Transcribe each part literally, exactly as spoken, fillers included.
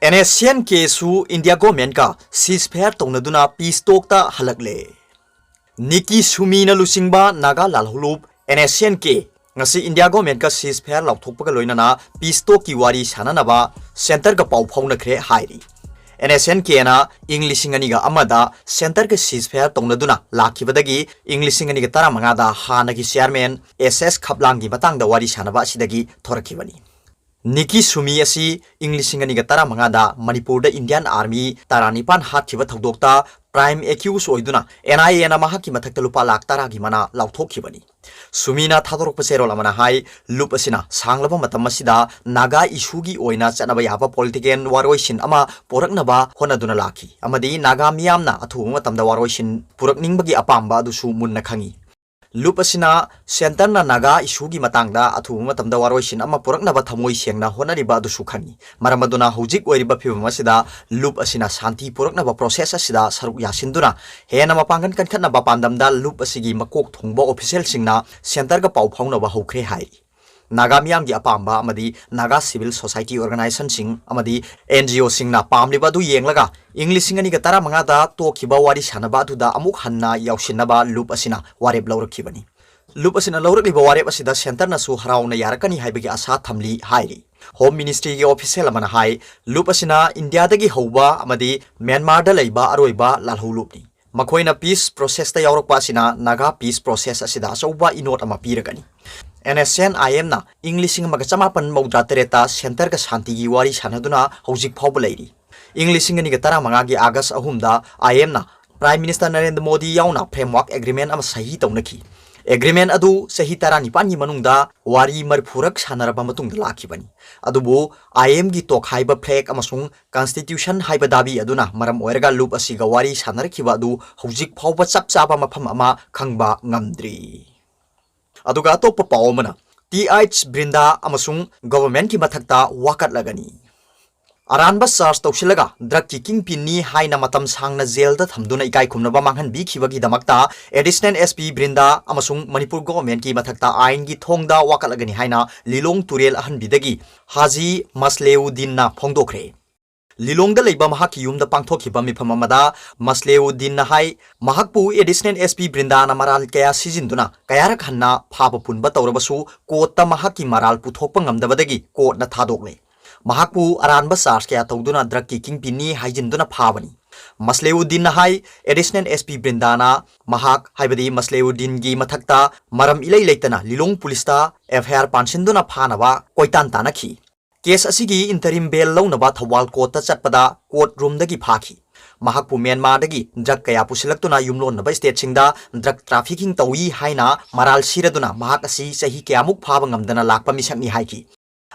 NSCN-K ꯁꯨ India government-ꯀ ceasefire ꯇꯧꯅꯗꯨꯅ peace talk-ꯇ ꯍꯜꯂꯛꯂꯦ꯫ ꯅꯤꯀꯤ ꯁꯨꯃꯤꯅ ꯂꯨꯆꯤꯡꯕ Naga ꯂꯥꯜꯍꯧꯂꯨꯞ NSCN-K ꯉꯁꯤ India government-ꯀ ceasefire ꯂꯥꯎꯊꯣꯛꯄꯒ ꯂꯣꯏꯅꯅ peace talk-ꯀꯤ ꯋꯥꯔꯤ ꯁꯥꯟꯅꯅꯕ centre-ꯒ ꯄꯥꯎ ꯐꯥꯎꯅꯈ꯭ꯔꯦ ꯍꯥꯏꯔꯤ꯫ NSCN-K-ꯅ ꯏꯪ ꯂꯤꯁꯤꯡ ꯑꯅꯤꯒ ꯑꯃꯗ centre-ꯒ ceasefire ꯇꯧꯅꯗꯨꯅ ꯂꯥꯛꯈꯤꯕꯗꯒꯤ ꯏꯪ ꯂꯤꯁꯤꯡ ꯑꯅꯤꯒ ꯇꯔꯥꯃꯉꯥꯗ ꯍꯥꯟꯅꯒꯤ chairman S S ꯈꯞꯂꯥꯡꯒꯤ ꯃꯇꯥꯡꯗ ꯋꯥꯔꯤ ꯁꯥꯟꯅꯕ ꯑꯁꯤꯗꯒꯤ ꯊꯣꯔꯛꯈꯤꯕꯅꯤ꯫ ꯅꯤꯀꯤ ꯁꯨꯃꯤ ꯑꯁꯤ ꯏꯪ ꯂꯤꯁꯤꯡ ꯑꯅꯤꯒ ꯇꯔꯥꯃꯉꯥꯗ ꯃꯅꯤꯄꯨꯔꯗ Indian Army ꯇꯔꯥꯅꯤꯄꯥꯟ ꯍꯥꯠꯈꯤꯕ ꯊꯧꯗꯣꯛꯇ prime accused ꯑꯣꯏꯗꯨꯅ NIA-ꯅ ꯃꯍꯥꯛꯀꯤ ꯃꯊꯛꯇ ꯂꯨꯄꯥ ꯂꯥꯈ ꯇꯔꯥꯒꯤ ꯃꯅꯥ ꯂꯥꯎꯊꯣꯛꯈꯤꯕꯅꯤ꯫ ꯁꯨꯃꯤꯅ ꯊꯥꯗꯣꯔꯛꯄ ꯆꯦꯔꯣꯜ ꯑꯃꯅ ꯍꯥꯏ, ꯂꯨꯞ ꯑꯁꯤꯅ ꯁꯥꯡꯂꯕ ꯃꯇꯝ ꯑꯁꯤꯗ ꯅꯥꯒꯥ issue-ꯒꯤ ꯑꯣꯏꯅ ꯆꯠꯅꯕ ꯌꯥꯕ political ꯋꯥꯔꯣꯏꯁꯤꯟ ꯑꯃ ꯄꯨꯔꯛꯅꯕ ꯍꯣꯠꯅꯗꯨꯅ ꯂꯥꯛꯈꯤ ꯑꯃꯗꯤ ꯅꯥꯒꯥ ꯃꯤꯌꯥꯝꯅ ꯑꯊꯨꯕ ꯃꯇꯝꯗ ꯋꯥꯔꯣꯏꯁꯤꯟ ꯄꯨꯔꯛꯅꯤꯡꯕꯒꯤ ꯑꯄꯥꯝꯕ ꯑꯗꯨꯁꯨ ꯃꯨꯟꯅ ꯈꯪꯏ꯫ ꯂꯨꯞ ꯑꯁꯤꯅ centre-ꯅ ꯅꯥꯒꯥ issue-ꯒꯤ ꯃꯇꯥꯡꯗ ꯑꯊꯨꯕ ꯃꯇꯝꯗ ꯋꯥꯔꯣꯏꯁꯤꯟ ꯑꯃ ꯄꯨꯔꯛꯅꯕ ꯊꯃꯣꯏ ꯁꯦꯡꯅ ꯍꯣꯠꯅꯔꯤꯕ ꯑꯗꯨꯁꯨ ꯈꯪꯏ꯫ ꯃꯔꯝ ꯑꯗꯨꯅ ꯍꯧꯖꯤꯛ ꯑꯣꯏꯔꯤꯕ ꯐꯤꯕꯝ ꯑꯁꯤꯗ ꯂꯨꯞ ꯑꯁꯤꯅ ꯁꯥꯟꯇꯤ ꯄꯨꯔꯛꯅꯕ process ꯑꯁꯤꯗ ꯁꯔꯨꯛ ꯌꯥꯁꯤꯟꯗꯨꯅ ꯍꯦꯟꯅ ꯃꯄꯥꯡꯒꯜ ꯀꯟꯈꯠꯅꯕ ꯄꯥꯟꯗꯝꯗ ꯂꯨꯞ ꯑꯁꯤꯒꯤ ꯃꯀꯣꯛ ꯊꯣꯡꯕ official-ꯁꯤꯡꯅ centre-ꯒ ꯄꯥꯎ ꯐꯥꯎꯅꯕ ꯍꯧꯈ꯭ꯔꯦ ꯍꯥꯏꯔꯤ꯫ ꯅꯥꯒꯥ ꯃꯤꯌꯥꯝꯒꯤ ꯑꯄꯥꯝꯕ ꯑꯃꯗꯤ ꯅꯥꯒꯥ civil society organization-ꯁꯤꯡ ꯑꯃꯗꯤ NGO-ꯁꯤꯡꯅ ꯄꯥꯝꯂꯤꯕ ꯑꯗꯨ ꯌꯦꯡꯂꯒ ꯏꯪ ꯂꯤꯁꯤꯡ ꯑꯅꯤꯒ ꯇꯔꯥꯃꯉꯥꯗ ꯇꯣꯛꯈꯤꯕ ꯋꯥꯔꯤ ꯁꯥꯟꯅꯕ ꯑꯗꯨꯗ ꯑꯃꯨꯛ ꯍꯟꯅ ꯌꯥꯎꯁꯤꯟꯅꯕ ꯂꯨꯞ ꯑꯁꯤꯅ ꯋꯥꯔꯦꯞ ꯂꯧꯔꯛꯈꯤꯕꯅꯤ꯫ ꯂꯨꯞ ꯑꯁꯤꯅ ꯂꯧꯔꯛꯂꯤꯕ ꯋꯥꯔꯦꯞ ꯑꯁꯤꯗ centre-ꯅꯁꯨ ꯍꯔꯥꯎꯅ ꯌꯥꯔꯛꯀꯅꯤ ꯍꯥꯏꯕꯒꯤ ꯑꯁꯥ ꯊꯝꯂꯤ ꯍꯥꯏꯔꯤ꯫ Home Ministry-ꯒꯤ official ꯑꯃꯅ ꯍꯥꯏ, ꯂꯨꯞ ꯑꯁꯤꯅ ꯏꯟꯗꯤꯌꯥꯗꯒꯤ ꯍꯧꯕ ꯑꯃꯗꯤ ꯃ꯭ꯌꯥꯟꯃꯥꯔꯗ ꯂꯩꯕ ꯑꯔꯣꯏꯕ ꯂꯥꯜꯍꯧꯂꯨꯞꯅꯤ꯫ ꯃꯈꯣꯏꯅ peace process-ꯇ ꯌꯥꯎꯔꯛꯄ ꯑꯁꯤꯅ ꯅꯥꯒꯥ peace process ꯑꯁꯤꯗ ꯑꯆꯧꯕ ꯏꯅꯣꯠ ꯑꯃ ꯄꯤꯔꯒꯅꯤ꯫ NSCN-IM-ꯅ ꯏꯪ ꯂꯤꯁꯤꯡ ꯑꯃꯒ ꯆꯃꯥꯄꯟ ꯃꯧꯗ꯭ꯔꯥ ꯇꯔꯦꯠꯇ centre-ꯒ ꯁꯥꯟꯇꯤꯒꯤ ꯋꯥꯔꯤ ꯁꯥꯟꯅꯗꯨꯅ ꯍꯧꯖꯤꯛ ꯐꯥꯎꯕ ꯂꯩꯔꯤ꯫ ꯏꯪ ꯂꯤꯁꯤꯡ ꯑꯅꯤꯒ ꯇꯔꯥꯃꯉꯥꯒꯤ August ꯑꯍꯨꯝꯗ IM-ꯅ Prime Minister ꯅꯔꯦꯟꯗ꯭ꯔ ꯃꯣꯗꯤ ꯌꯥꯎꯅ framework agreement ꯑꯃ ꯁꯍꯤ ꯇꯧꯅꯈꯤ꯫ Agreement ꯑꯗꯨ ꯆꯍꯤ ꯇꯔꯥꯅꯤꯄꯥꯟꯒꯤ ꯃꯅꯨꯡꯗ ꯋꯥꯔꯤ ꯃꯔꯤꯐꯨꯔꯛ ꯁꯥꯟꯅꯔꯕ ꯃꯇꯨꯡꯗ ꯂꯥꯛꯈꯤꯕꯅꯤ꯫ ꯑꯗꯨꯕꯨ IM-ꯒꯤ ꯇꯣꯈꯥꯏꯕ flag ꯑꯃꯁꯨꯡ constitution ꯍꯥꯏꯕ ꯗꯥꯕꯤ ꯑꯗꯨꯅ ꯃꯔꯝ ꯑꯣꯏꯔꯒ ꯂꯨꯞ ꯑꯁꯤꯒ ꯋꯥꯔꯤ ꯁꯥꯟꯅꯔꯛꯈꯤꯕ ꯑꯗꯨ ꯍꯧꯖꯤꯛ ꯐꯥꯎꯕ ꯆꯞ ꯆꯥꯕ ꯃꯐꯝ ꯑꯃ ꯈꯪꯕ ꯉꯝꯗ꯭ꯔꯤ꯫ ꯑꯗꯨꯒ ꯑꯇꯣꯞꯄ ꯄꯥꯎ ꯑꯃꯅ, Th Brinda ꯑꯃꯁꯨꯡ government-ꯀꯤ ꯃꯊꯛꯇ ꯋꯥꯀꯠꯂꯒꯅꯤ꯫ ꯑꯔꯥꯟꯕ charge ꯇꯧꯁꯤꯜꯂꯒ drug-ꯀꯤ kingpin-ꯅꯤ ꯍꯥꯏꯅ ꯃꯇꯝ ꯁꯥꯡꯅ jail-ꯗ ꯊꯝꯗꯨꯅ ꯏꯀꯥꯏ ꯈꯨꯝꯅꯕ ꯃꯥꯡꯍꯟꯕꯤꯈꯤꯕꯒꯤꯗꯃꯛꯇ Additional SP Brinda ꯑꯃꯁꯨꯡ ꯃꯅꯤꯄꯨꯔ government-ꯀꯤ ꯃꯊꯛꯇ ꯑꯥꯏꯟꯒꯤ ꯊꯣꯡꯗ ꯋꯥꯀꯠꯂꯒꯅꯤ ꯍꯥꯏꯅ ꯂꯤꯂꯣꯡ ꯇꯨꯔꯦꯜ ꯑꯍꯟꯕꯤꯗꯒꯤ ꯍꯥꯖꯤ ꯃꯁꯂꯦꯎꯗꯤꯟꯅ ꯐꯣꯡꯗꯣꯛꯈ꯭ꯔꯦ꯫ ꯂꯤꯂꯣꯡꯗ ꯂꯩꯕ ꯃꯍꯥꯛꯀꯤ ꯌꯨꯝꯗ ꯄꯥꯡꯊꯣꯛꯈꯤꯕ ꯃꯤꯐꯝ ꯑꯃꯗ ꯃꯁꯂꯦꯎꯗꯤꯟꯅ ꯍꯥꯏ, ꯃꯍꯥꯛꯄꯨ ꯑꯦꯗꯤꯁꯅꯦꯜ ꯑꯦꯁ ꯄꯤ ꯕ꯭ꯔꯤꯟꯗꯥꯅ ꯃꯔꯥꯜ ꯀꯌꯥ ꯁꯤꯖꯤꯟꯗꯨꯅ ꯀꯌꯥꯔꯛ ꯍꯟꯅ ꯐꯥꯕ ꯄꯨꯟꯕ ꯇꯧꯔꯕꯁꯨ ꯀꯣꯔꯠꯇ ꯃꯍꯥꯛꯀꯤ ꯃꯔꯥꯜ ꯄꯨꯊꯣꯛꯄ ꯉꯝꯗꯕꯗꯒꯤ ꯀꯣꯔꯠꯅ ꯊꯥꯗꯣꯛꯂꯦ꯫ ꯃꯍꯥꯛꯄꯨ ꯑꯔꯥꯟꯕ ꯆꯥꯔꯖ ꯀꯌꯥ ꯇꯧꯗꯨꯅ ꯗ꯭ꯔꯒꯀꯤ ꯀꯤꯡꯄꯤꯅꯤ ꯍꯥꯏꯖꯤꯟꯗꯨꯅ ꯐꯥꯕꯅꯤ꯫ ꯃꯁꯂꯦꯎꯗꯤꯟꯅ ꯍꯥꯏ, ꯑꯦꯗꯤꯁꯅꯦꯜ ꯑꯦꯁ ꯄꯤ ꯕ꯭ꯔꯤꯟꯗꯥꯅ ꯃꯍꯥꯛ, ꯍꯥꯏꯕꯗꯤ ꯃꯁꯂꯦꯎꯗꯤꯟꯒꯤ ꯃꯊꯛꯇ ꯃꯔꯝ ꯏꯂꯩ ꯂꯩꯇꯅ ꯂꯤꯂꯣꯡ ꯄꯨꯂꯤꯁꯇ ꯑꯦꯐ ꯑꯥꯏ ꯑꯥꯔ ꯄꯥꯟꯁꯤꯟꯗꯨꯅ ꯐꯥꯅꯕ ꯀꯣꯏꯇꯥꯟ ꯇꯥꯟꯅꯈꯤ꯫ ꯀꯦꯁ ꯑꯁꯤꯒꯤ ꯏꯟꯇꯔꯤꯝ ꯕꯦꯜ ꯂꯧꯅꯕ ꯊꯧꯕꯥꯜ ꯀꯣꯔꯠꯇ ꯆꯠꯄꯗ ꯀꯣꯔꯠ ꯔꯨꯝꯗꯒꯤ ꯐꯥꯈꯤ꯫ ꯃꯍꯥꯛꯄꯨ ꯃ꯭ꯌꯥꯟꯃꯥꯔꯗꯒꯤ ꯗ꯭ꯔꯒ ꯀꯌꯥ ꯄꯨꯁꯤꯜꯂꯛꯇꯨꯅ ꯌꯨꯝꯂꯣꯟꯅꯕ ꯁ꯭ꯇꯦꯠꯁꯤꯡꯗ ꯗ꯭ꯔꯒ ꯇ꯭ꯔꯥꯐꯤꯀꯤꯡ ꯇꯧꯏ ꯍꯥꯏꯅ ꯃꯔꯥꯜ ꯁꯤꯔꯗꯨꯅ ꯃꯍꯥꯛ ꯑꯁꯤ ꯆꯍꯤ ꯀꯌꯥꯃꯨꯛ ꯐꯥꯕ ꯉꯝꯗꯅ ꯂꯥꯛꯄ ꯃꯤꯁꯛꯅꯤ ꯍꯥꯏꯈꯤ꯫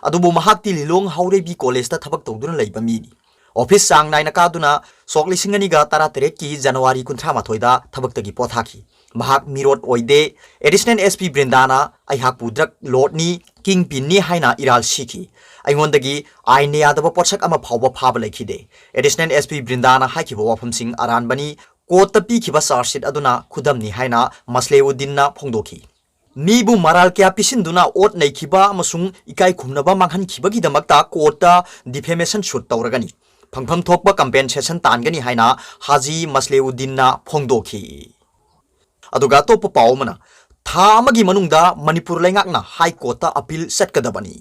ꯑꯗꯨꯕꯨ ꯃꯍꯥꯛꯇꯤ ꯂꯤꯂꯣꯡ ꯍꯥꯎꯔꯩꯕꯤ ꯀꯣꯂꯦꯖꯇ ꯊꯕꯛ ꯇꯧꯗꯨꯅ ꯂꯩꯕ ꯃꯤꯅꯤ꯫ ꯑꯣꯐꯤꯁ ꯆꯥꯡ ꯅꯥꯏꯅ ꯀꯥꯗꯨꯅ ꯁꯣꯛ ꯂꯤꯁꯤꯡ ꯑꯅꯤꯒ ꯇꯔꯥꯇꯔꯦꯠꯀꯤ ꯖꯅꯋꯥꯔꯤ ꯀꯨꯟꯊ꯭ꯔꯥ ꯃꯥꯊꯣꯏꯗ ꯊꯕꯛꯇꯒꯤ ꯄꯣꯊꯥꯈꯤ꯫ ꯃꯍꯥꯛ ꯃꯤꯔꯣꯠ ꯑꯣꯏꯗꯦ꯫ ꯑꯦꯗꯤꯁꯅꯦꯜ ꯑꯦꯁ ꯄꯤ ꯕ꯭ꯔꯤꯟꯗꯥꯅ ꯑꯩꯍꯥꯛꯄꯨ ꯗ꯭ꯔꯒ ꯂꯣꯔꯗꯅꯤ, ꯀꯤꯡ ꯄꯤꯟꯅꯤ ꯍꯥꯏꯅ ꯏꯔꯥꯜ ꯁꯤꯈꯤ꯫ ꯑꯩꯉꯣꯟꯗꯒꯤ ꯑꯥꯏꯟꯅ ꯌꯥꯗꯕ ꯄꯣꯠꯁꯛ ꯑꯃ ꯐꯥꯎꯕ ꯐꯥꯕ ꯂꯩꯈꯤꯗꯦ꯫ ꯑꯦꯗꯤꯁꯅꯦꯜ ꯑꯦꯁ ꯄꯤ ꯕ꯭ꯔꯤꯟꯗꯥꯅ ꯍꯥꯏꯈꯤꯕ ꯋꯥꯐꯝꯁꯤꯡ ꯑꯔꯥꯟꯕꯅꯤ꯫ ꯀꯣꯔꯠꯇ ꯄꯤꯈꯤꯕ ꯆꯥꯔꯖ ꯁꯤꯠ ꯑꯗꯨꯅ ꯈꯨꯗꯝꯅꯤ ꯍꯥꯏꯅ ꯃꯁꯂꯦꯎꯗꯤꯟꯅ ꯐꯣꯡꯗꯣꯛꯈꯤ꯫ ꯃꯤꯕꯨ ꯃꯔꯥꯜ ꯀꯌꯥ ꯄꯤꯁꯤꯟꯗꯨꯅ ꯑꯣꯠ ꯅꯩꯈꯤꯕ ꯑꯃꯁꯨꯡ ꯏꯀꯥꯏ ꯈꯨꯝꯅꯕ ꯃꯥꯡꯍꯟꯈꯤꯕꯒꯤꯗꯃꯛꯇ ꯀꯣꯔꯠꯇ ꯗꯤꯐꯦꯃꯦꯁꯟ ꯁꯨꯠ ꯇꯧꯔꯒꯅꯤ꯫ ꯐꯪꯐꯝ ꯊꯣꯛꯄ ꯀꯝꯄꯦꯟꯁꯦꯁꯟ ꯇꯥꯟꯒꯅꯤ ꯍꯥꯏꯅ ꯍꯥꯖꯤ ꯃꯁꯂꯦꯎꯗꯤꯟꯅ ꯐꯣꯡꯗꯣꯛꯈꯤ꯫ ꯑꯗꯨꯒ ꯑꯇꯣꯞꯄ ꯄꯥꯎ ꯑꯃꯅ, ꯊꯥ ꯑꯃꯒꯤ ꯃꯅꯨꯡꯗ ꯃꯅꯤꯄꯨꯔ ꯂꯩꯉꯥꯛꯅ ꯍꯥꯏ ꯀꯣꯔꯠꯇ ꯑꯄꯤꯜ ꯆꯠꯀꯗꯕꯅꯤ꯫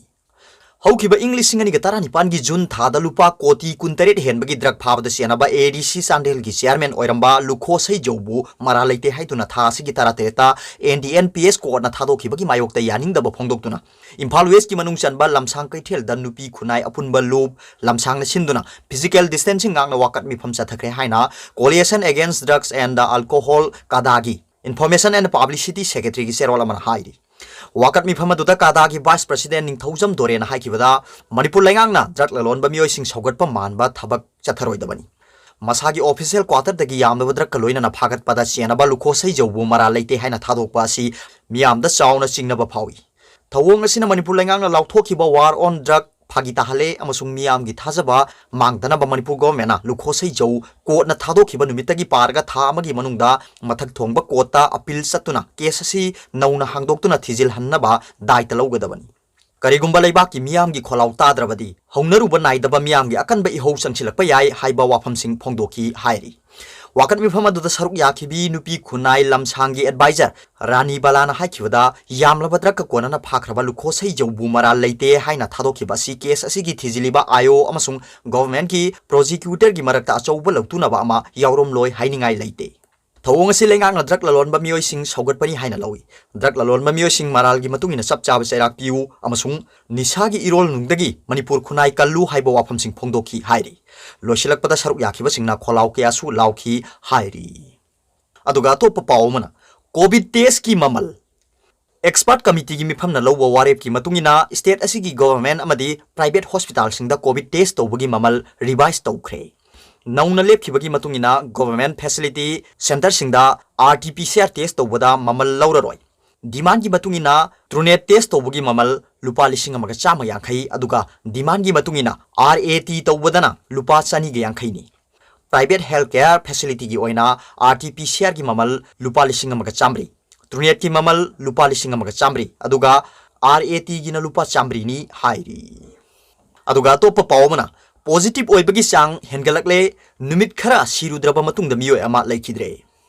ꯍꯧꯈꯤꯕ ꯏꯪ ꯂꯤꯁꯤꯡ ꯑꯅꯤꯒ ꯇꯔꯥꯅꯤꯄꯥꯟꯒꯤ ꯖꯨꯟ ꯊꯥꯗ ꯂꯨꯄꯥ ꯀꯣꯇꯤ ꯀꯨꯟꯇꯔꯦꯠ ꯍꯦꯟꯕꯒꯤ ꯗ꯭ꯔꯒ ꯐꯥꯕꯗ ꯆꯦꯟꯅꯕ ꯑꯦ ꯗꯤ ꯁꯤ ꯆꯥꯟꯗꯦꯜꯒꯤ ꯆꯤꯌꯥꯔꯃꯦꯟ ꯑꯣꯏꯔꯝꯕ ꯂꯨꯈꯣ ꯁꯩꯖꯧꯕꯨ ꯃꯔꯥꯜ ꯂꯩꯇꯦ ꯍꯥꯏꯗꯨꯅ ꯊꯥ ꯑꯁꯤꯒꯤ ꯇꯔꯥꯇꯔꯦꯠꯇ N D N P S ꯀꯣꯔꯠꯅ ꯊꯥꯗꯣꯛꯈꯤꯕꯒꯤ ꯃꯥꯌꯣꯛꯇ ꯌꯥꯅꯤꯡꯗꯕ ꯐꯣꯡꯗꯣꯛꯇꯨꯅ ꯏꯝꯐꯥꯜ ꯋꯦꯁꯀꯤ ꯃꯅꯨꯡ ꯆꯟꯕ ꯂꯝꯁꯥꯡ ꯀꯩꯊꯦꯜꯗ ꯅꯨꯄꯤ ꯈꯨꯟꯅꯥꯏ ꯑꯄꯨꯟꯕ ꯂꯨꯞ ꯂꯝꯁꯥꯡꯅ ꯁꯤꯟꯗꯨꯅ ꯐꯤꯖꯤꯀꯦꯜ ꯗꯤꯁꯇꯦꯟꯁꯤꯡ ꯉꯥꯛꯅ ꯋꯥꯀꯠ ꯃꯤꯐꯝ ꯆꯠꯊꯈ꯭ꯔꯦ ꯍꯥꯏꯅ Coalition Against Drugs and Alcohol, ꯀꯥꯗꯥꯒꯤ Information and Publicity Secretary ꯒꯤ ꯆꯦꯔꯣꯜ ꯑꯃꯅ ꯍꯥꯏꯔꯤ꯫ ꯋꯥꯀꯠ ꯃꯤꯐꯝ ꯑꯗꯨꯗ ꯀꯥꯗꯥꯒꯤ Vice President ꯅꯤꯡꯊꯧꯖꯝ ꯗꯣꯔꯦꯅ ꯍꯥꯏꯈꯤꯕꯗ, ꯃꯅꯤꯄꯨꯔ ꯂꯩꯉꯥꯛꯅ ꯗ꯭ꯔꯒ ꯂꯂꯣꯟꯕ ꯃꯤꯑꯣꯏꯁꯤꯡ ꯁꯧꯒꯠꯄ ꯃꯥꯟꯕ ꯊꯕꯛ ꯆꯠꯊꯔꯣꯏꯗꯕꯅꯤ꯫ ꯃꯁꯥꯒꯤ ꯑꯣꯐꯤꯁꯤꯌꯦꯜ ꯀ꯭ꯋꯥꯇꯔꯗꯒꯤ ꯌꯥꯝꯂꯕ ꯗ꯭ꯔꯒꯀ ꯂꯣꯏꯅꯅ ꯐꯥꯒꯠꯄꯗ ꯆꯦꯟꯅꯕ ꯂꯨꯈꯣ ꯁꯩꯖꯧꯕꯨ ꯃꯔꯥꯜ ꯂꯩꯇꯦ ꯍꯥꯏꯅ ꯊꯥꯗꯣꯛꯄ ꯑꯁꯤ ꯃꯤꯌꯥꯝꯗ ꯆꯥꯎꯅ ꯆꯤꯡꯅꯕ ꯐꯥꯎꯏ꯫ ꯊꯧꯑꯣꯡ ꯑꯁꯤꯅ ꯃꯅꯤꯄꯨꯔ ꯂꯩꯉꯥꯛꯅ ꯂꯥꯎꯊꯣꯛꯈꯤꯕ War on Drug ꯐꯥꯒꯤ ꯇꯥꯍꯜꯂꯦ ꯑꯃꯁꯨꯡ ꯃꯤꯌꯥꯝꯒꯤ ꯊꯥꯖꯕ ꯃꯥꯡꯗꯅꯕ ꯃꯅꯤꯄꯨꯔ ꯒꯣꯚꯔꯟꯃꯦꯟꯠꯅ ꯂꯨꯈꯣ ꯁꯩꯖꯧ ꯀꯣꯔꯠꯅ ꯊꯥꯗꯣꯛꯈꯤꯕ ꯅꯨꯃꯤꯠꯇꯒꯤ ꯄꯥꯔꯒ ꯊꯥ ꯑꯃꯒꯤ ꯃꯅꯨꯡꯗ ꯃꯊꯛ ꯊꯣꯡꯕ ꯀꯣꯔꯠꯇ ꯑꯄꯤꯜ ꯆꯠꯇꯨꯅ ꯀꯦꯁ ꯑꯁꯤ ꯅꯧꯅ ꯍꯥꯡꯗꯣꯛꯇꯨꯅ ꯊꯤꯖꯤꯜꯍꯟꯅꯕ ꯗꯥꯏꯇ ꯂꯧꯒꯗꯕꯅꯤ꯫ ꯀꯔꯤꯒꯨꯝꯕ ꯂꯩꯕꯥꯛꯀꯤ ꯃꯤꯌꯥꯝꯒꯤ ꯈꯣꯜꯂꯥꯎ ꯇꯥꯗ꯭ꯔꯕꯗꯤ ꯍꯧꯅꯔꯨꯕ ꯅꯥꯏꯗꯕ ꯃꯤꯌꯥꯝꯒꯤ ꯑꯀꯟꯕ ꯏꯍꯧ ꯆꯪꯁꯤꯜꯂꯛꯄ ꯌꯥꯏ ꯍꯥꯏꯕ ꯋꯥꯐꯝꯁꯤꯡ ꯐꯣꯡꯗꯣꯛꯈꯤ ꯍꯥꯏꯔꯤ꯫ ꯋꯥꯀꯠ ꯃꯤꯐꯝ ꯑꯗꯨꯗ ꯁꯔꯨꯛ ꯌꯥꯈꯤꯕꯤ ꯅꯨꯄꯤ ꯈꯨꯟꯅꯥꯏ ꯂꯝꯁꯥꯡꯒꯤ ꯑꯦꯗꯚꯥꯏꯖꯔ ꯔꯥꯅꯤ ꯕꯂꯥꯅ ꯍꯥꯏꯈꯤꯕꯗ, ꯌꯥꯝꯂꯕ ꯗ꯭ꯔꯒꯀ ꯀꯣꯟꯅꯅ ꯐꯥꯈ꯭ꯔꯕ ꯂꯨꯈꯣꯁꯩ ꯖꯧꯕꯨ ꯃꯔꯥꯜ ꯂꯩꯇꯦ ꯍꯥꯏꯅ ꯊꯥꯗꯣꯛꯈꯤꯕ ꯑꯁꯤ ꯀꯦꯁ ꯑꯁꯤꯒꯤ ꯊꯤꯖꯤꯜꯂꯤꯕ ꯑꯥꯏ ꯑꯣ ꯑꯃꯁꯨꯡ ꯒꯣꯚꯔꯟꯃꯦꯟꯠꯀꯤ ꯄ꯭ꯔꯣꯁꯤꯀ꯭ꯌꯨꯇꯔꯒꯤ ꯃꯔꯛꯇ ꯑꯆꯧꯕ ꯂꯧꯇꯨꯅꯕ ꯑꯃ ꯌꯥꯎꯔꯝꯂꯣꯏ ꯍꯥꯏꯅꯤꯡꯉꯥꯏ ꯂꯩꯇꯦ꯫ ꯊꯧꯑꯣꯡ ꯑꯁꯤ ꯂꯩꯉꯥꯛꯅ ꯗ꯭ꯔꯒ ꯂꯂꯣꯟꯕ ꯃꯤꯑꯣꯏꯁꯤꯡ ꯁꯧꯒꯠꯄꯅꯤ ꯍꯥꯏꯅ ꯂꯧꯏ꯫ ꯗ꯭ꯔꯒ ꯂꯂꯣꯟꯕ ꯃꯤꯑꯣꯏꯁꯤꯡ ꯃꯔꯥꯜꯒꯤ ꯃꯇꯨꯡ ꯏꯟꯅ ꯆꯞ ꯆꯥꯕ ꯆꯩꯔꯥꯛ ꯄꯤꯌꯨ ꯑꯃꯁꯨꯡ ꯅꯤꯁꯥꯒꯤ ꯏꯔꯣꯜꯅꯨꯡꯗꯒꯤ ꯃꯅꯤꯄꯨꯔ ꯈꯨꯟꯅꯥꯏ ꯀꯜꯂꯨ ꯍꯥꯏꯕ ꯋꯥꯐꯝꯁꯤꯡ ꯐꯣꯡꯗꯣꯛꯈꯤ ꯍꯥꯏꯔꯤ꯫ ꯂꯣꯏꯁꯤꯜꯂꯛꯄꯗ ꯁꯔꯨꯛ ꯌꯥꯈꯤꯕꯁꯤꯡꯅ ꯈꯣꯜꯂꯥꯎ ꯀꯌꯥꯁꯨ ꯂꯥꯎꯈꯤ ꯍꯥꯏꯔꯤ꯫ ꯑꯗꯨꯒ ꯑꯇꯣꯞꯄ ꯄꯥꯎ ꯑꯃꯅ, ꯀꯣꯚꯤꯗ ꯇꯦꯁꯀꯤ ꯃꯃꯜ꯫ ꯑꯦꯛꯁꯄꯔꯠ ꯀꯃꯤꯇꯤꯒꯤ ꯃꯤꯐꯝꯅ ꯂꯧꯕ ꯋꯥꯔꯦꯞꯀꯤ ꯃꯇꯨꯡ ꯏꯟꯅ, ꯁ꯭ꯇꯦꯠ ꯑꯁꯤꯒꯤ ꯒꯣꯚꯔꯟꯃꯦꯟꯠ ꯑꯃꯗꯤ ꯄ꯭ꯔꯥꯏꯚꯦꯠ ꯍꯣꯁꯄꯤꯇꯥꯜꯁꯤꯡꯗ ꯀꯣꯚꯤꯗ ꯇꯦꯁ ꯇꯧꯕꯒꯤ ꯃꯃꯜ ꯔꯤꯚꯥꯏꯁ ꯇꯧꯈ꯭ꯔꯦ꯫ ꯅꯧꯅ ꯂꯦꯞꯈꯤꯕꯒꯤ ꯃꯇꯨꯡ ꯏꯟꯅ, ꯒꯣꯚꯔꯟꯃꯦꯟꯠ ꯐꯦꯁꯤꯂꯤꯇꯤ ꯁꯦꯟꯇꯔꯁꯤꯡꯗ R T P C R test ꯇꯧꯕꯗ ꯃꯃꯜ ꯂꯧꯔꯔꯣꯏ꯫ ꯗꯤꯃꯥꯟꯒꯤ ꯃꯇꯨꯡ ꯏꯟꯅ, ꯇ꯭ꯔꯨꯅꯦꯠ ꯇꯦꯁ ꯇꯧꯕꯒꯤ ꯃꯃꯜ ꯂꯨꯄꯥ ꯂꯤꯁꯤꯡ ꯑꯃꯒ ꯆꯥꯝꯃ ꯌꯥꯡꯈꯩ, ꯑꯗꯨꯒ ꯗꯤꯃꯥꯟꯒꯤ ꯃꯇꯨꯡ ꯏꯟꯅ ꯑꯥꯔ ꯑꯦ ꯇꯤ ꯇꯧꯕꯗꯅ ꯂꯨꯄꯥ ꯆꯅꯤꯒ ꯌꯥꯡꯈꯩꯅꯤ꯫ ꯄ꯭ꯔꯥꯏꯚꯦꯠ ꯍꯦꯜꯊ ꯀꯦꯌꯔ ꯐꯦꯁꯤꯂꯤꯇꯤꯒꯤ ꯑꯣꯏꯅ ꯑꯥꯔ ꯇꯤ ꯄꯤ ꯁꯤ ꯑꯥꯔꯒꯤ ꯃꯃꯜ ꯂꯨꯄꯥ ꯂꯤꯁꯤꯡ ꯑꯃꯒ ꯆꯥꯝꯃꯔꯤ, ꯇ꯭ꯔꯨꯅꯦꯠꯀꯤ ꯃꯃꯜ ꯂꯨꯄꯥ ꯂꯤꯁꯤꯡ ꯑꯃꯒ ꯆꯥꯝꯃꯔꯤ, ꯑꯗꯨꯒ ꯑꯥꯔ ꯑꯦ ꯇꯤꯒꯤꯅ ꯂꯨꯄꯥ ꯆꯥꯝꯃꯔꯤꯅꯤ ꯍꯥꯏꯔꯤ꯫ ꯑꯗꯨꯒ ꯑꯇꯣꯞꯄ ꯄꯥꯎ ꯑꯃꯅ, ꯄꯣꯖꯤꯇꯤꯚ ꯑꯣꯏꯕꯒꯤ ꯆꯥꯡ ꯍꯦꯟꯒꯠꯂꯛꯂꯦ, ꯅꯨꯃꯤꯠ ꯈꯔ ꯁꯤꯔꯨꯗ꯭ꯔꯕ ꯃꯇꯨꯡꯗ ꯃꯤꯑꯣꯏ ꯑꯃ ꯂꯩꯈꯤꯗ꯭ꯔꯦ꯫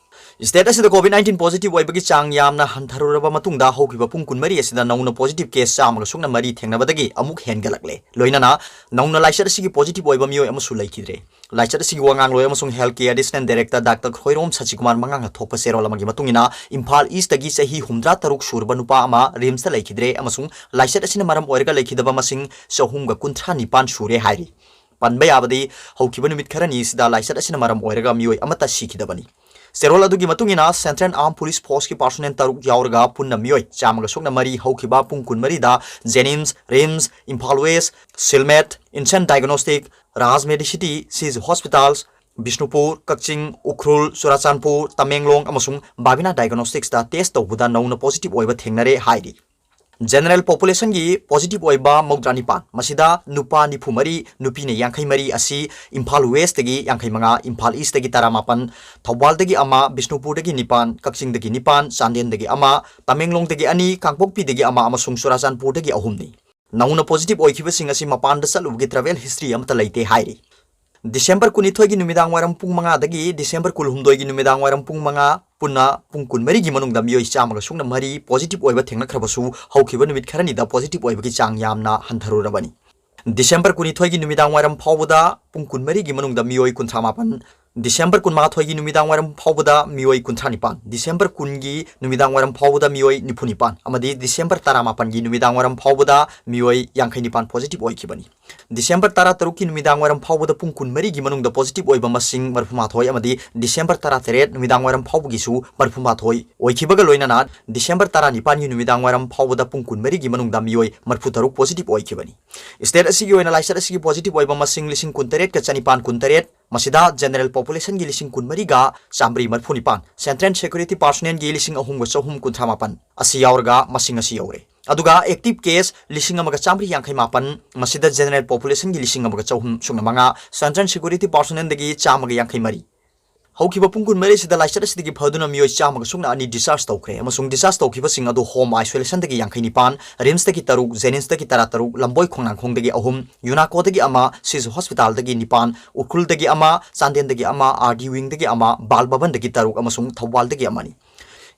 ꯁ꯭ꯇꯦꯠ ꯑꯁꯤꯗ ꯀꯣꯚꯤꯗ ꯅꯥꯏꯟꯇꯤꯟ ꯄꯣꯖꯤꯇꯤꯚ ꯑꯣꯏꯕꯒꯤ ꯆꯥꯡ ꯌꯥꯝꯅ ꯍꯟꯊꯔꯨꯔꯕ ꯃꯇꯨꯡꯗ, ꯍꯧꯈꯤꯕ ꯄꯨꯡ ꯀꯨꯟꯃꯔꯤ ꯑꯁꯤꯗ ꯅꯧꯅ ꯄꯣꯖꯤꯇꯤꯚ ꯀꯦꯁ ꯆꯥꯝꯃꯒ ꯁꯨꯞꯅ ꯃꯔꯤ ꯊꯦꯡꯅꯕꯗꯒꯤ ꯑꯃꯨꯛ ꯍꯦꯟꯒꯠꯂꯛꯂꯦ꯫ ꯂꯣꯏꯅꯅ ꯅꯧꯅ ꯂꯥꯏꯆꯠ ꯑꯁꯤꯒꯤ ꯄꯣꯖꯤꯇꯤꯚ ꯑꯣꯏꯕ ꯃꯤꯑꯣꯏ ꯑꯃꯁꯨ ꯂꯩꯈꯤꯗ꯭ꯔꯦ꯫ ꯂꯥꯏꯆꯠ ꯑꯁꯤꯒꯤ ꯋꯥꯉꯥꯡꯂꯣꯏ ꯑꯃꯁꯨꯡ health care additional director doctor Khoirom Sachikumar ꯃꯉꯥꯡꯅ ꯊꯣꯛꯄ ꯆꯦꯔꯣꯜ ꯑꯃꯒꯤ ꯃꯇꯨꯡ ꯏꯟꯅ, ꯏꯝꯐꯥꯜ ꯏꯁꯇꯒꯤ ꯆꯍꯤ ꯍꯨꯝꯗ꯭ꯔꯥ ꯇꯔꯨꯛ ꯁꯨꯔꯕ ꯅꯨꯄꯥ ꯑꯃ ꯔꯤꯝꯁꯇ ꯂꯩꯈꯤꯗ꯭ꯔꯦ ꯑꯃꯁꯨꯡ ꯂꯥꯏꯆꯠ ꯑꯁꯤꯅ ꯃꯔꯝ ꯑꯣꯏꯔꯒ ꯂꯩꯈꯤꯗꯕ ꯃꯁꯤꯡ ꯆꯍꯨꯝꯒ ꯀꯨꯟꯊ꯭ꯔꯥ ꯅꯤꯄꯥꯟ ꯁꯨꯔꯦ ꯍꯥꯏꯔꯤ꯫ ꯄꯟꯕ ꯌꯥꯕꯗꯤ, ꯍꯧꯈꯤꯕ ꯅꯨꯃꯤꯠ ꯈꯔꯅꯤ ꯑꯁꯤꯗ ꯂꯥꯏꯆꯠ ꯑꯁꯤꯅ ꯃꯔꯝ ꯑꯣꯏꯔꯒ ꯃꯤꯑꯣꯏ ꯑꯃꯠꯇ ꯁꯤꯈꯤꯗꯕꯅꯤ꯫ ꯆꯦꯔꯣꯜ ꯑꯗꯨꯒꯤ ꯃꯇꯨꯡ ꯏꯟꯅ, ꯁꯦꯟꯇ꯭ꯔꯦꯜ ꯑꯥꯔꯝ ꯄꯨꯂꯤꯁ ꯐꯣꯔꯁꯀꯤ ꯄꯥꯔꯁꯣꯅꯦꯜ ꯇꯔꯨꯛ ꯌꯥꯎꯔꯒ ꯄꯨꯟꯅ ꯃꯤꯑꯣꯏ ꯆꯥꯝꯃꯒ ꯁꯨꯞꯅ ꯃꯔꯤ ꯍꯧꯈꯤꯕ ꯄꯨꯡ ꯀꯨꯟꯃꯔꯤꯗ ꯖꯦꯅꯤꯝꯁ, ꯔꯤꯝꯁ, ꯏꯝꯐꯥꯜ ꯋꯦꯁ, ꯁꯤꯜꯃꯦꯠ, ꯏꯟꯁꯟ ꯗꯥꯏꯒꯅꯣꯁꯇꯤꯛ, ꯔꯥꯖ ꯃꯦꯗꯤꯁꯤꯇꯤ, ꯁꯤꯖ ꯍꯣꯁꯄꯤꯇꯥꯜꯁ, ꯕꯤꯁꯅꯨꯄꯨꯔ, ꯀꯛꯆꯤꯡ, ꯎꯈ꯭ꯔꯨꯜ, ꯆꯨꯔꯥꯆꯥꯟꯄꯨꯔ, ꯇꯃꯦꯡꯂꯣꯡ ꯑꯃꯁꯨꯡ ꯕꯥꯕꯤꯅꯥ ꯗꯥꯏꯒꯅꯣꯁꯇꯤꯛꯁꯇ ꯇꯦꯁ ꯇꯧꯕꯗ ꯅꯧꯅ ꯄꯣꯖꯤꯇꯤꯚ ꯑꯣꯏꯕ ꯊꯦꯡꯅꯔꯦ ꯍꯥꯏꯔꯤ꯫ ꯖꯦꯅꯔꯦꯜ ꯄꯣꯄꯨꯂꯦꯁꯟꯒꯤ ꯄꯣꯖꯤꯇꯤꯚ ꯑꯣꯏꯕ ꯃꯧꯗ꯭ꯔꯥ ꯅꯤꯄꯥꯟ, ꯃꯁꯤꯗ ꯅꯨꯄꯥ ꯅꯤꯐꯨ ꯃꯔꯤ, ꯅꯨꯄꯤꯅ ꯌꯥꯡꯈꯩ ꯃꯔꯤ ꯑꯁꯤ ꯏꯝꯐꯥꯜ ꯋꯦꯁꯇꯒꯤ ꯌꯥꯡꯈꯩ ꯃꯉꯥ, ꯏꯝꯐꯥꯜ ꯏꯁꯇꯒꯤ ꯇꯔꯥꯃꯥꯄꯟ, ꯊꯧꯕꯥꯜꯗꯒꯤ ꯑꯃ, ꯕꯤꯁꯅꯨꯄꯨꯔꯗꯒꯤ ꯅꯤꯄꯥꯟ, ꯀꯛꯆꯤꯡꯗꯒꯤ ꯅꯤꯄꯥꯟ, ꯆꯥꯟꯗꯦꯜꯗꯒꯤ ꯑꯃ, ꯇꯃꯦꯡꯂꯣꯡꯗꯒꯤ ꯑꯅꯤ, ꯀꯥꯡꯄꯣꯛꯄꯤꯗꯒꯤ ꯑꯃ ꯑꯃꯁꯨꯡ ꯆꯨꯔꯥꯆꯥꯟꯄꯨꯔꯗꯒꯤ ꯑꯍꯨꯝꯅꯤ꯫ ꯅꯧꯅ positive ꯑꯣꯏꯈꯤꯕꯁꯤꯡ ꯑꯁꯤ ꯃꯄꯥꯟꯗ ꯆꯠꯂꯨꯕꯒꯤ travel history ꯑꯃꯠꯇ ꯂꯩꯇꯦ ꯍꯥꯏꯔꯤ꯫ December ꯀꯨꯟꯅꯤꯊꯣꯏꯒꯤ ꯅꯨꯃꯤꯗꯥꯡ ꯋꯥꯏꯔꯝ ꯄꯨꯡ ꯃꯉꯥꯗꯒꯤ December ꯀꯨꯟꯍꯨꯝꯗꯣꯏꯒꯤ ꯅꯨꯃꯤꯗꯥꯡ ꯋꯥꯏꯔꯝ ꯄꯨꯡ ꯃꯉꯥ ꯄꯨꯟꯅ ꯄꯨꯡ ꯀꯨꯟꯃꯔꯤꯒꯤ ꯃꯅꯨꯡꯗ ꯃꯤꯑꯣꯏ ꯆꯥꯝꯃꯒ ꯁꯨꯞꯅ ꯃꯔꯤ positive ꯑꯣꯏꯕ ꯊꯦꯡꯅꯈ꯭ꯔꯕꯁꯨ, ꯍꯧꯈꯤꯕ ꯅꯨꯃꯤꯠ ꯈꯔꯅꯤꯗ positive ꯑꯣꯏꯕꯒꯤ ꯆꯥꯡ ꯌꯥꯝꯅ ꯍꯟꯊꯔꯨꯔꯕꯅꯤ꯫ December ꯀꯨꯟꯅꯤꯊꯣꯏꯒꯤ ꯅꯨꯃꯤꯗꯥꯡ ꯋꯥꯏꯔꯝ ꯐꯥꯎꯕꯗ ꯄꯨꯡ ꯀꯨꯟꯃꯔꯤꯒꯤ ꯃꯅꯨꯡꯗ ꯃꯤꯑꯣꯏ ꯀꯨꯟꯊ꯭ꯔꯥ ꯃꯥꯄꯟ, December ꯀꯨꯟꯃꯥꯊꯣꯏꯒꯤ ꯅꯨꯃꯤꯗꯥꯡ ꯋꯥꯏꯔꯝ ꯐꯥꯎꯕꯗ ꯃꯤꯑꯣꯏ ꯀꯨꯟꯊ꯭ꯔꯥ ꯅꯤꯄꯥꯟ, December ꯀꯨꯟꯒꯤ ꯅꯨꯃꯤꯗꯥꯡ ꯋꯥꯏꯔꯝ ꯐꯥꯎꯕꯗ ꯃꯤꯑꯣꯏ ꯅꯤꯐꯨ ꯅꯤꯄꯥꯟ ꯑꯃꯗꯤ December ꯇꯔꯥꯃꯥꯄꯟꯒꯤ ꯅꯨꯃꯤꯗꯥꯡ ꯋꯥꯏꯔꯝ ꯐꯥꯎꯕꯗ ꯃꯤꯑꯣꯏ ꯌꯥꯡꯈꯩ ꯅꯤꯄꯥꯟ positive ꯑꯣꯏꯈꯤꯕꯅꯤ꯫ December ꯇꯔꯥꯇꯔꯨꯛꯀꯤ ꯅꯨꯃꯤꯗꯥꯡ ꯋꯥꯏꯔꯝ ꯐꯥꯎꯕꯗ ꯄꯨꯡ ꯀꯨꯟꯃꯔꯤꯒꯤ ꯃꯅꯨꯡꯗ positive ꯑꯣꯏꯕ ꯃꯁꯤꯡ ꯃꯔꯤꯐꯨ ꯃꯥꯊꯣꯏ ꯑꯃꯗꯤ December ꯇꯔꯥꯇꯔꯦꯠ ꯅꯨꯃꯤꯗꯥꯡ ꯋꯥꯏꯔꯝ ꯐꯥꯎꯕꯒꯤꯁꯨ ꯃꯔꯤꯐꯨ ꯃꯥꯊꯣꯏ ꯑꯣꯏꯈꯤꯕꯒ ꯂꯣꯏꯅꯅ December ꯇꯔꯥꯅꯤꯄꯥꯟꯒꯤ ꯅꯨꯃꯤꯗꯥꯡ ꯋꯥꯏꯔꯝ ꯐꯥꯎꯕꯗ ꯄꯨꯡ ꯀꯨꯟꯃꯔꯤꯒꯤ ꯃꯅꯨꯡꯗ ꯃꯤꯑꯣꯏ ꯃꯔꯤꯐꯨ ꯇꯔꯨꯛ positive ꯑꯣꯏꯈꯤꯕꯅꯤ꯫ State ꯑꯁꯤꯒꯤ ꯑꯣꯏꯅ ꯂꯥꯏꯆꯠ ꯑꯁꯤꯒꯤ positive ꯑꯣꯏꯕ ꯃꯁꯤꯡ ꯂꯤꯁꯤꯡ ꯀꯨꯟꯇꯔꯦꯠꯀ ꯆꯅꯤꯄꯥꯟ ꯀꯨꯟꯇꯔꯦꯠ, ꯃꯁꯤꯗ general populationꯒꯤ ꯂꯤꯁꯤꯡ ꯀꯨꯟꯃꯔꯤꯒ ꯆꯥꯝꯃꯔꯤ ꯃꯔꯤꯐꯨ ꯅꯤꯄꯥꯟ, central security personnelꯒꯤ ꯂꯤꯁꯤꯡ ꯑꯍꯨꯝꯒ ꯆꯍꯨꯝ ꯀꯨꯟꯊ꯭ꯔꯥ ꯃꯥꯄꯟ ꯑꯁꯤ ꯌꯥꯎꯔꯒ ꯃꯁꯤꯡ ꯑꯁꯤ ꯌꯧꯔꯦ꯫ ꯑꯗꯨꯒ active case ꯂꯤꯁꯤꯡ ꯑꯃꯒ ꯆꯥꯝꯃꯔꯤ ꯌꯥꯡꯈꯩ ꯃꯥꯄꯟ, ꯃꯁꯤꯗ general populationꯒꯤ ꯂꯤꯁꯤꯡ ꯑꯃꯒ ꯆꯍꯨꯝ ꯁꯨꯞꯅ ꯃꯉꯥ, central security personnelꯗꯒꯤ ꯆꯥꯝꯃꯒ ꯌꯥꯡꯈꯩ ꯃꯔꯤ꯫ ꯍꯧꯈꯤꯕ ꯄꯨꯡ ꯀꯨꯟꯃꯔꯤꯁꯤꯗ ꯂꯥꯏꯆꯠ ꯑꯁꯤꯗꯒꯤ ꯐꯗꯨꯅ ꯃꯤꯑꯣꯏ ꯆꯥꯝꯃꯒ ꯁꯨꯞꯅ ꯑꯅꯤ discharge ꯇꯧꯈ꯭ꯔꯦ ꯑꯃꯁꯨꯡ discharge ꯇꯧꯈꯤꯕꯁꯤꯡ ꯑꯗꯨ Home Isolationꯗꯒꯤ ꯌꯥꯡꯈꯩ ꯅꯤꯄꯥꯟ, RIMSꯇꯒꯤ ꯇꯔꯨꯛ, JNIMSꯇꯒꯤ ꯇꯔꯥꯇꯔꯨꯛ, ꯂꯝꯕꯣꯏ ꯈꯣꯡꯅꯥꯡꯈꯣꯡꯗꯒꯤ ꯑꯍꯨꯝ, UNACOꯗꯒꯤ ꯑꯃ, ꯁꯤꯖ Hospitalꯗꯒꯤ ꯅꯤꯄꯥꯟ, ꯎꯈ꯭ꯔꯨꯜꯗꯒꯤ ꯑꯃ, ꯆꯥꯟꯗꯦꯜꯗꯒꯤ ꯑꯃ, RD Wingꯗꯒꯤ ꯑꯃ, ꯕꯥꯜ ꯚꯕꯟꯗꯒꯤ ꯇꯔꯨꯛ ꯑꯃꯁꯨꯡ ꯊꯧꯕꯥꯜꯗꯒꯤ ꯑꯃꯅꯤ꯫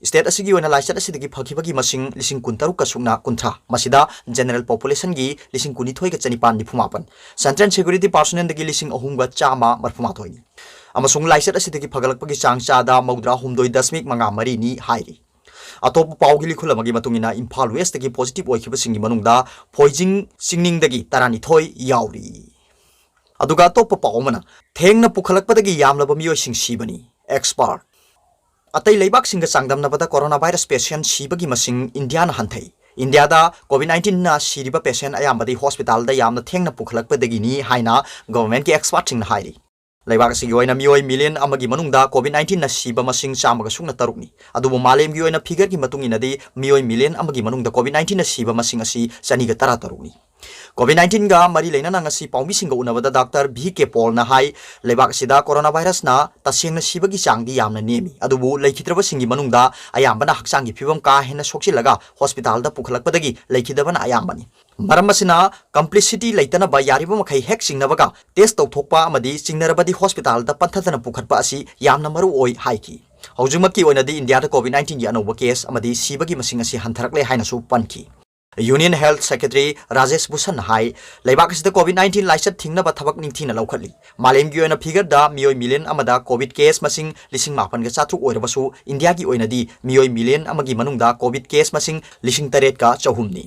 State ꯑꯁꯤꯒꯤ ꯑꯣꯏꯅ ꯂꯥꯏꯆꯠ ꯑꯁꯤꯗꯒꯤ ꯐꯈꯤꯕꯒꯤ ꯃꯁꯤꯡ ꯂꯤꯁꯤꯡ ꯀꯨꯟꯇꯔꯨꯛꯀ ꯁꯨꯞꯅ ꯀꯨꯟꯊ꯭ꯔꯥ, ꯃꯁꯤꯗ general populationꯒꯤ ꯂꯤꯁꯤꯡ ꯀꯨꯟꯅꯤꯊꯣꯏꯒ ꯆꯅꯤꯄꯥꯟ ꯅꯤꯐꯨ ꯃꯥꯄꯟ, central security personnelꯗꯒꯤ ꯂꯤꯁꯤꯡ ꯑꯍꯨꯝꯒ ꯆꯥꯝꯃ ꯃꯔꯤꯐꯨ ꯃꯥꯊꯣꯏꯅꯤ꯫ ꯑꯃꯁꯨꯡ ꯂꯥꯏꯆꯠ ꯑꯁꯤꯗꯒꯤ ꯐꯒꯠꯂꯛꯄꯒꯤ ꯆꯥꯡ ꯆꯥꯗ ꯃꯧꯗ꯭ꯔꯥ ꯍꯨꯝꯗꯣꯏ ꯗꯁꯃꯤꯛ ꯃꯉꯥ ꯃꯔꯤꯅꯤ ꯍꯥꯏꯔꯤ꯫ ꯑꯇꯣꯞꯄ ꯄꯥꯎꯒꯤ ꯂꯤꯈꯨꯜ ꯑꯃꯒꯤ ꯃꯇꯨꯡ ꯏꯟꯅ, ꯏꯝꯐꯥꯜ Westꯇꯒꯤ positive ꯑꯣꯏꯈꯤꯕꯁꯤꯡꯒꯤ ꯃꯅꯨꯡꯗ ꯐꯣꯏꯖꯤꯡ ꯆꯤꯡꯅꯤꯡꯗꯒꯤ ꯇꯔꯥꯅꯤꯊꯣꯏ ꯌꯥꯎꯔꯤ꯫ ꯑꯗꯨꯒ ꯑꯇꯣꯞꯄ ꯄꯥꯎ ꯑꯃꯅ, ꯊꯦꯡꯅ ꯄꯨꯈꯠꯂꯛꯄꯗꯒꯤ ꯌꯥꯝꯂꯕ ꯃꯤꯑꯣꯏꯁꯤꯡ ꯁꯤꯕꯅꯤ꯫ Expert꯫ ꯑꯇꯩ ꯂꯩꯕꯥꯛꯁꯤꯡꯒ ꯆꯥꯡꯗꯝꯅꯕꯗ coronavirus patient ꯁꯤꯕꯒꯤ ꯃꯁꯤꯡ ꯏꯟꯗꯤꯌꯥꯅ ꯍꯟꯊꯩ꯫ ꯏꯟꯗꯤꯌꯥꯗ COVID nineteenꯅ ꯁꯤꯔꯤꯕ patient ꯑꯌꯥꯝꯕꯗꯤ hospitalꯗ ꯌꯥꯝꯅ ꯊꯦꯡꯅ ꯄꯨꯈꯠꯂꯛꯄꯗꯒꯤꯅꯤ ꯍꯥꯏꯅ governmentꯀꯤ expertꯁꯤꯡꯅ ꯍꯥꯏꯔꯤ꯫ ꯂꯩꯕꯥꯛ ꯑꯁꯤꯒꯤ ꯑꯣꯏꯅ ꯃꯤꯑꯣꯏ million ꯑꯃꯒꯤ ꯃꯅꯨꯡꯗ COVID nineteenꯅ ꯁꯤꯕ ꯃꯁꯤꯡ ꯆꯥꯝꯃꯒ ꯁꯨꯞꯅ ꯇꯔꯨꯛꯅꯤ꯫ ꯑꯗꯨꯕꯨ ꯃꯥꯂꯦꯝꯒꯤ ꯑꯣꯏꯅ figureꯒꯤ ꯃꯇꯨꯡ ꯏꯟꯅꯗꯤ ꯃꯤꯑꯣꯏ million ꯑꯃꯒꯤ ꯃꯅꯨꯡꯗ COVID nineteenꯅ ꯁꯤꯕ ꯃꯁꯤꯡ ꯑꯁꯤ ꯆꯅꯤꯒ ꯇꯔꯥꯇꯔꯨꯛꯅꯤ꯫ COVID nineteen ꯒ ꯃꯔꯤ ꯂꯩꯅꯅ ꯉꯁꯤ ꯄꯥꯎꯃꯤꯁꯤꯡꯒ ꯎꯅꯕꯗ ꯗꯥꯛꯇꯔ ꯚꯤ ꯀꯦ ꯄꯣꯜꯅ ꯍꯥꯏ, ꯂꯩꯕꯥꯛ ꯑꯁꯤꯗ ꯀꯣꯔꯣꯅꯥ ꯚꯥꯏꯔꯁꯅ ꯇꯁꯦꯡꯅ ꯁꯤꯕꯒꯤ ꯆꯥꯡꯗꯤ ꯌꯥꯝꯅ ꯅꯦꯝꯃꯤ, ꯑꯗꯨꯕꯨ ꯂꯩꯈꯤꯗ꯭ꯔꯕꯁꯤꯡꯒꯤ ꯃꯅꯨꯡꯗ ꯑꯌꯥꯝꯕꯅ ꯍꯛꯆꯥꯡꯒꯤ ꯐꯤꯕꯝ ꯀꯥ ꯍꯦꯟꯅ ꯁꯣꯛꯆꯤꯜꯂꯒ ꯍꯣꯁꯄꯤꯇꯥꯜꯗ ꯄꯨꯈꯠꯂꯛꯄꯗꯒꯤ ꯂꯩꯈꯤꯗꯕꯅ ꯑꯌꯥꯝꯕꯅꯤ꯫ ꯃꯔꯝ ꯑꯁꯤꯅ complicity ꯂꯩꯇꯅꯕ ꯌꯥꯔꯤꯕ ꯃꯈꯩ ꯍꯦꯛ ꯆꯤꯡꯅꯕꯒ ꯇꯦꯁ ꯇꯧꯊꯣꯛꯄ ꯑꯃꯗꯤ ꯆꯤꯡꯅꯔꯕꯗꯤ ꯍꯣꯁꯄꯤꯇꯥꯜꯗ ꯄꯟꯊꯗꯅ ꯄꯨꯈꯠꯄ ꯑꯁꯤ ꯌꯥꯝꯅ ꯃꯔꯨ ꯑꯣꯏ ꯍꯥꯏꯈꯤ꯫ ꯍꯧꯖꯤꯛꯃꯛꯀꯤ ꯑꯣꯏꯅꯗꯤ ꯏꯟꯗꯤꯌꯥꯗ COVID nineteen ꯒꯤ ꯑꯅꯧꯕ ꯀꯦꯁ ꯑꯃꯗꯤ ꯁꯤꯕꯒꯤ ꯃꯁꯤꯡ ꯑꯁꯤ ꯍꯟꯊꯔꯛꯂꯦ ꯍꯥꯏꯅꯁꯨ ꯄꯟꯈꯤ꯫ Union Health Secretary ꯔꯥꯖꯦꯁ ꯚꯨꯁꯟꯅ ꯍꯥꯏ, ꯂꯩꯕꯥꯛ ꯑꯁꯤꯗ COVID nineteen ꯂꯥꯏꯆꯠ ꯊꯤꯡꯅꯕ ꯊꯕꯛ ꯅꯤꯡꯊꯤꯅ ꯂꯧꯈꯠꯂꯤ꯫ ꯃꯥꯂꯦꯝꯒꯤ ꯑꯣꯏꯅ ꯐꯤꯒꯔꯗ ꯃꯤꯑꯣꯏ ꯃꯤꯂꯤꯌꯟ ꯑꯃꯗ COVID ꯀꯦꯁ ꯃꯁꯤꯡ ꯂꯤꯁꯤꯡ ꯃꯥꯄꯟꯒ ꯆꯥꯇ꯭ꯔꯨꯛ ꯑꯣꯏꯔꯕꯁꯨ, ꯏꯟꯗꯤꯌꯥꯒꯤ ꯑꯣꯏꯅꯗꯤ ꯃꯤꯑꯣꯏ ꯃꯤꯂꯤꯌꯟ ꯑꯃꯒꯤ ꯃꯅꯨꯡꯗ COVID ꯀꯦꯁ ꯃꯁꯤꯡ ꯂꯤꯁꯤꯡ ꯇꯔꯦꯠꯀ ꯆꯍꯨꯝꯅꯤ꯫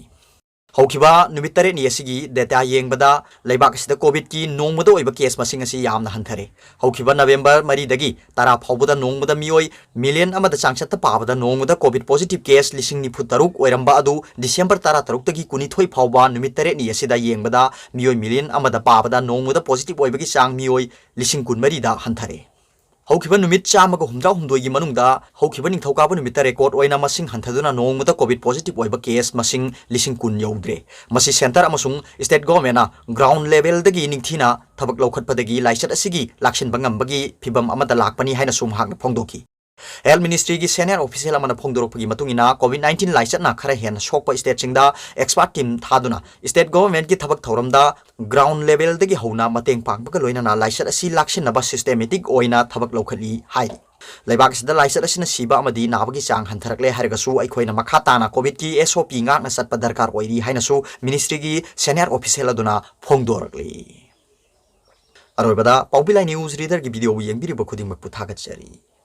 ꯍꯧꯈꯤꯕ ꯅꯨꯃꯤꯠ ꯇꯔꯦꯠꯅꯤ ꯑꯁꯤꯒꯤ ꯗꯦꯇꯥ ꯌꯦꯡꯕꯗ, ꯂꯩꯕꯥꯛ ꯑꯁꯤꯗ COVID ꯀꯤ ꯅꯣꯡꯃꯗ ꯑꯣꯏꯕ ꯀꯦꯁ ꯃꯁꯤꯡ ꯑꯁꯤ ꯌꯥꯝꯅ ꯍꯟꯊꯔꯦ꯫ ꯍꯧꯈꯤꯕ ꯅꯕꯦꯝꯕꯔ ꯃꯔꯤꯗꯒꯤ ꯇꯔꯥ ꯐꯥꯎꯕꯗ ꯅꯣꯡꯃꯗ ꯃꯤꯑꯣꯏ ꯃꯤꯂꯤꯌꯟ ꯑꯃꯗ ꯆꯥꯡꯆꯠꯇ ꯄꯥꯕꯗ ꯅꯣꯡꯃꯗ COVID positive case ꯂꯤꯁꯤꯡ ꯅꯤꯐꯨ ꯇꯔꯨꯛ ꯑꯣꯏꯔꯝꯕ ꯑꯗꯨ ꯗꯤꯁꯦꯝꯕꯔ ꯇꯔꯥ ꯇꯔꯨꯛꯇꯒꯤ ꯀꯨꯟꯅꯤꯊꯣꯏ ꯐꯥꯎꯕ ꯅꯨꯃꯤꯠ ꯇꯔꯦꯠꯅꯤ ꯑꯁꯤꯗ ꯌꯦꯡꯕꯗ ꯃꯤꯑꯣꯏ ꯃꯤꯂꯤꯌꯟ ꯑꯃꯗ ꯄꯥꯕꯗ ꯅꯣꯡꯃꯗ positive ꯑꯣꯏꯕꯒꯤ ꯆꯥꯡ ꯃꯤꯑꯣꯏ ꯂꯤꯁꯤꯡ ꯀꯨꯟꯃꯔꯤꯗ ꯍꯟꯊꯔꯦ꯫ ꯍꯧꯈꯤꯕ ꯅꯨꯃꯤꯠ ꯆꯥꯝꯃꯒ ꯍꯨꯝꯗ꯭ꯔꯥ ꯍꯨꯝꯗꯣꯏꯒꯤ ꯃꯅꯨꯡꯗ ꯍꯧꯈꯤꯕ ꯅꯤꯡꯊꯧꯀꯥꯕ ꯅꯨꯃꯤꯠꯇ record ꯑꯣꯏꯅ ꯃꯁꯤꯡ ꯍꯟꯊꯗꯨꯅ ꯅꯣꯡꯃꯗ COVID positive ꯑꯣꯏꯕ ꯀꯦꯁ ꯃꯁꯤꯡ ꯂꯤꯁꯤꯡ ꯀꯨꯟ ꯌꯧꯗ꯭ꯔꯦ꯫ ꯃꯁꯤ centre ꯑꯃꯁꯨꯡ state government ꯅ ground level ꯗꯒꯤ ꯅꯤꯡꯊꯤꯅ ꯊꯕꯛ ꯂꯧꯈꯠꯄꯗꯒꯤ ꯂꯥꯏꯆꯠ ꯑꯁꯤꯒꯤ ꯂꯥꯛꯁꯤꯟꯕ ꯉꯝꯕꯒꯤ ꯐꯤꯚꯝ ꯑꯃꯗ ꯂꯥꯛꯄꯅꯤ ꯍꯥꯏꯅꯁꯨ ꯃꯍꯥꯛꯅ ꯐꯣꯡꯗꯣꯛꯈꯤ꯫ Health Ministry ꯒꯤ senior official ꯑꯃꯅ ꯐꯣꯡꯗꯣꯔꯛꯄꯒꯤ ꯃꯇꯨꯡ ꯏꯟꯅ, COVID nineteen ꯂꯥꯏꯆꯠꯅ ꯈꯔ ꯍꯦꯟꯅ ꯁꯣꯛꯄ state ꯁꯤꯡꯗ expert team ꯊꯥꯗꯨꯅ state government ꯀꯤ ꯊꯕꯛ ꯊꯧꯔꯝꯗ ground level ꯗꯒꯤ ꯍꯧꯅ ꯃꯇꯦꯡ ꯄꯥꯡꯕꯒ ꯂꯣꯏꯅꯅ ꯂꯥꯏꯆꯠ ꯑꯁꯤ ꯂꯥꯛꯁꯤꯟꯅꯕ systematic ꯑꯣꯏꯅ ꯊꯕꯛ ꯂꯧꯈꯠꯂꯤ ꯍꯥꯏꯔꯤ꯫ ꯂꯩꯕꯥꯛ ꯑꯁꯤꯗ ꯂꯥꯏꯆꯠ ꯑꯁꯤꯅ ꯁꯤꯕ ꯑꯃꯗꯤ ꯅꯥꯕꯒꯤ ꯆꯥꯡ ꯍꯟꯊꯔꯛꯂꯦ ꯍꯥꯏꯔꯒꯁꯨ, ꯑꯩꯈꯣꯏꯅ ꯃꯈꯥ ꯇꯥꯅ COVID ꯀꯤ S O P ꯉꯥꯛꯅ ꯆꯠꯄ ꯗꯔꯀꯥꯔ ꯑꯣꯏꯔꯤ ꯍꯥꯏꯅꯁꯨ ministry ꯒꯤ senior official ꯑꯗꯨꯅ ꯐꯣꯡꯗꯣꯔꯛꯂꯤ꯫ ꯑꯔꯣꯏꯕꯗ, ꯄꯥꯎꯕꯤ ꯂꯥꯏ news reader ꯒꯤ video ꯕꯨ ꯌꯦꯡꯕꯤꯔꯤꯕ ꯈꯨꯗꯤꯡꯃꯛꯄꯨ ꯊꯥꯒꯠꯆꯔꯤ꯫